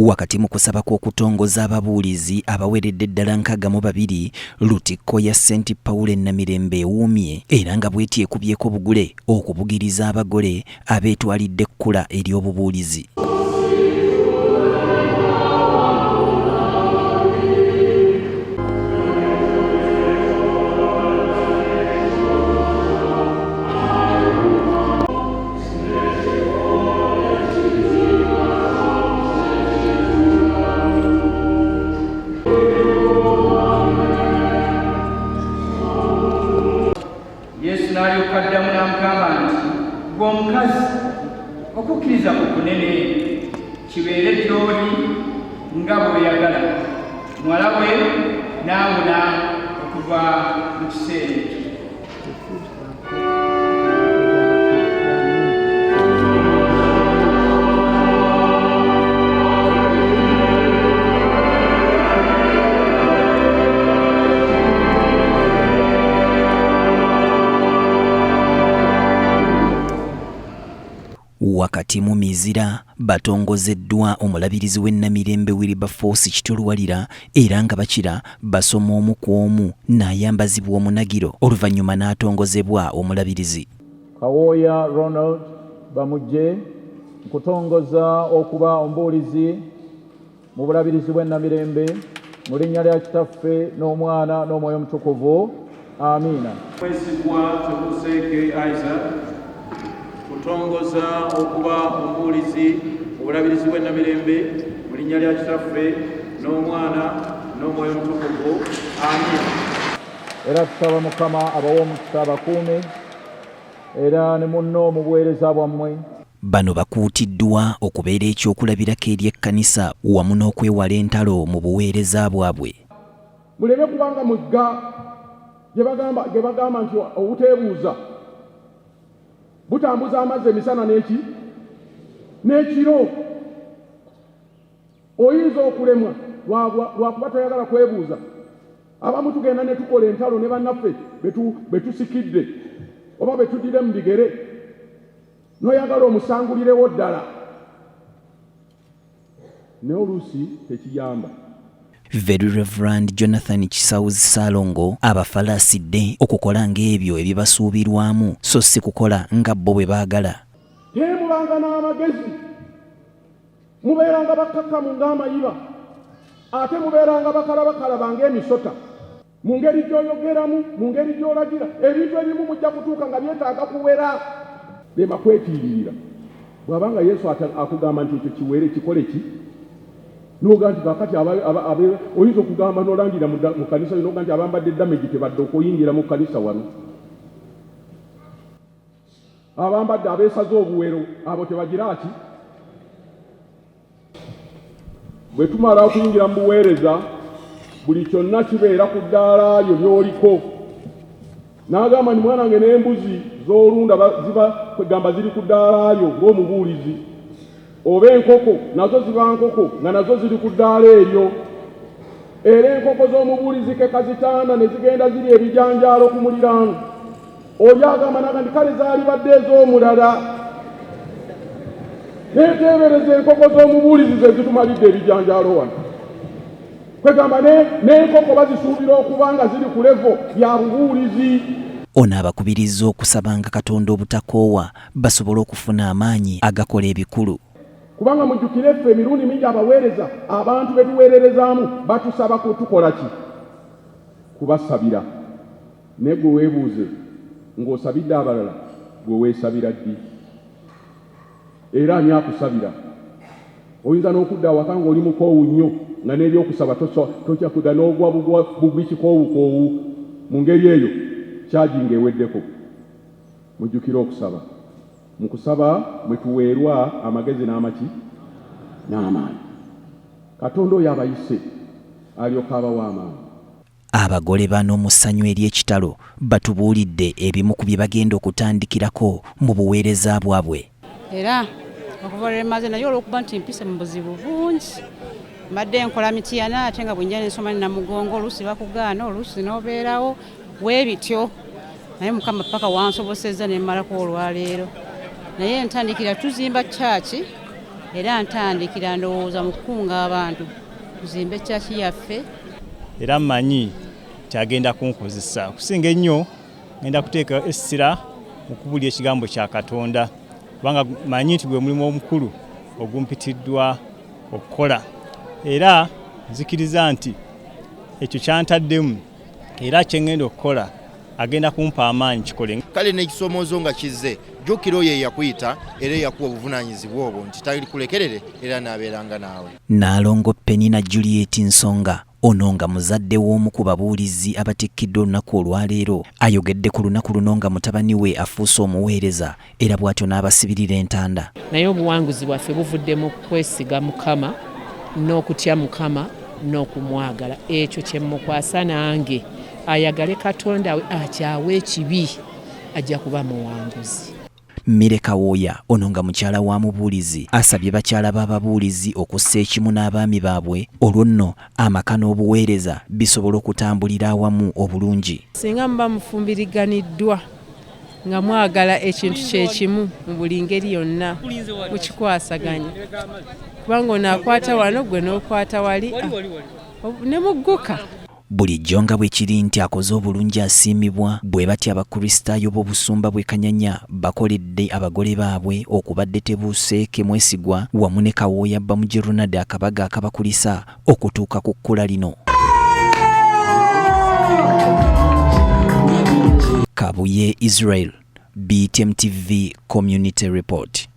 Wakati mu kusaba kw'okutongoza ababuulizi abaweredde ddala 62, Lutikko ya St Paul e Namirembe ewuumye era nga bw'eti ekubyeko bugule okubugiriza abagole abeetwalidde ekkula ery'obubuulizi. Yesu n'alyoka addamu n'amugamba nti, Ggwe omukazi, okukkiriza kwo kunene, kibeere gy'oli nga bw'oyagala. Muwala we n'awona okuva mu kiseera ekyo. Wakati mu mizira batongozeddwa omulabirizi w'e Namirembe Wilberforce Kitolwalira era nga bakira basoma omu ku omu n'ayambazibwa omunagiro oluvannyuma n'atongozebwa omulabirizi. Kawooya Ronald Bamujje nkutongoza okuba omubuulizi mu bulabirizi bw'e Namirembe mu linnya lya Kitaffe n'Omwana n'Omwoyo Omutukuvu. Amiina. Mwesigwa Tebuuseeke Isaac kutongoza okuba omubuulizi mu bulabirizi bw'e Namirembe mu linnya lya Kitaffe n'Omwana n'Omwoyo Omutukuvu. Amiina. Era tusaba Mukama abawe omukisa abakuume era ne munno mu buweereza bwammwe. Bano bakuutiddwa okubeera ekyokulabirako eri ekkanisa wamu n'okwewala entalo mu buweereza bwabwe. Muleme kubanga mugga gye bagamba gye bagamba nti obuteebuuza butambuza amazzi emisana n'eki n'ekiro. Oyinza okulemwa lwakuba toyagala kwebuuza. Abamu tugenda ne tukola entalo ne bannaffe be tusikidde oba be tuddira mu bigere n'oyagala omusangulirewo ddala naye oluusi tekiyamba. Very Reverend Jonathan Kisawuzi Ssalongo abafalaasidde okukola ng'ebyo ebibasuubirwamu so si kukola nga bo bwe baagala. Temubanga n'amagezi, mubeeranga bakkakkamu ng'amayiba, ate mubeeranga bakalabakalaba ng'emisota. Mu ngeri gy'oyogeramu, mu ngeri gy'olagira, ebintu ebimu mujja kutuuka nga byetaaga kuwera. Lema kwetiiririra. Bw'aba nga Yesu akugamba nti ekyo kiwere, kikole ki? N'ogamba nti kaakati oyinza okugamba n'olangira mu kkanisa yo n'ogamba nti abambadde damage tebadda okuyingira mu kkanisa wano. Abambadde abeesaze obuwero abo tebagira ki? Bwe tumala okuyingira mu buweereza, buli kyonna kibeera ku ddaala lyo ly'oliko. N'agamba nti, Mwana wange, n'embuzi z'olunda ziba, kwegamba ziri ku ddaala lyo ng'omubuulizi, oba enkoko nazo ziba nkoko nga nazo ziri ku ddaala eryo. Era enkoko z'omubuulizi ke kazitanda ne zigenda zirya ebijanjaalo ku muliraano. Oli agamba naga nti kale zaalibadde ez'omulala. Neteebereza enkoko z'omubuulizi ze zitumalidde ebijanjaalo wano. Kwegamba n'enkoko bazisuubira okuba nga ziri ku levo ya bubuulizi. Ono abakubirizza okusabanga Katonda obutakoowa basobole okufuna amaanyi agakola ebikulu. Kubanga mujjukire ffe emirundi mingi abaweereza abantu be tuweererezaamu batusaba kutukola ki? Kubasabira. Naye gwe weebuuze, ng'osabidde abalala, gwe weesabira ddi? Era ani akusabira? Oyinza n'okudda awaka ng'oli mukoowu nnyo nga n'ebyokusaba tokyakwega n'ogwa bugwi kikoowukoowu. Mu ngeri eyo kyagi ng'eweddeko. Mujjukire okusaba. Mu kusaba mwe tuweerwa amagezi n'amaki? N'amaanyi. Katonda oyo abayise alyoke abawe amaanyi. Abagole bano mu ssanyu ery'ekitalo batubuulidde ebimu ku bye bagenda okutandikirako mu buweereza bwabwe. Era okuva lwe maze naye olw'okuba nti mpise mu buzibu bungi mbadde nkola Mityana ate nga bwenja nensoma ne Namugongo oluusi bakugaana oluusi n'obeerawo weebityo naye Mukama paka wansobosezza ne mmalako olwaleero naye ntandikira tuzimba kyaki. Era ntandikira ndowooza mu kukunga abantu tuzimbe kyaki yaffe. Era mmanyi nti agenda kunkozesa okusinga ennyo, ngenda kuteeka essira mu kubuulira ekigambo kya Katonda, kubanga mmanyi nti gwe mulimu omukulu ogumpitiddwa okukola, era nzikiriza nti ekyo kyantaddemu era kye ŋŋenda okukola agenda kumpa amaanyi kikole. Kale n'ekisomoozo nga kizze, jjukira oyo eyakuyita era eyakuwa obuvunaanyizibwa obwo nti talikulekerere era anaabeeranga naawe. Nnaalongo Penina Juliet Nsonga ono nga muzadde w'omu ku babuulizi abatikkiddwa olunaku olwaleero ayogedde ku lunaku luno nga mutabani we afuuse omuweereza era bw'atyo n'abasibirira entanda. Naye obuwanguzi bwaffe buvudde mu kwesiga Mukama n'okutya Mukama n'okumwagala. Ekyo kye mmukwasa nange, ayagale Katonda we, akyawe ekibi, ajja kuba muwanguzi. Mire Kawooya ono nga mukyala wa mubuulizi asabye bakyala b'ababuulizi okussa ekimu n'abaami baabwe olwo nno amaka n'obuweereza bisobola okutambulira awamu obulungi. Singa muba mufumbiriganiddwa nga mwagala ekintu kye kimu mu buli ngeri yonna, mukikwasaganya, kubanga ono akwata wano gwe n'okwata wali ne mugguka. Bulijjo nga bwe kiri nti akoze obulungi asiimibwa, bwe batyo Abakristaayo b'obusumba bw'e Kanyanya bakoledde abagole baabwe okubadde Tebuuseeke Mwesigwa wamu ne Kawooya Bamugye Ronald akabaga akabakulisa okutuuka ku kkula lino. Kabuye Israel, BTM TV Community Report.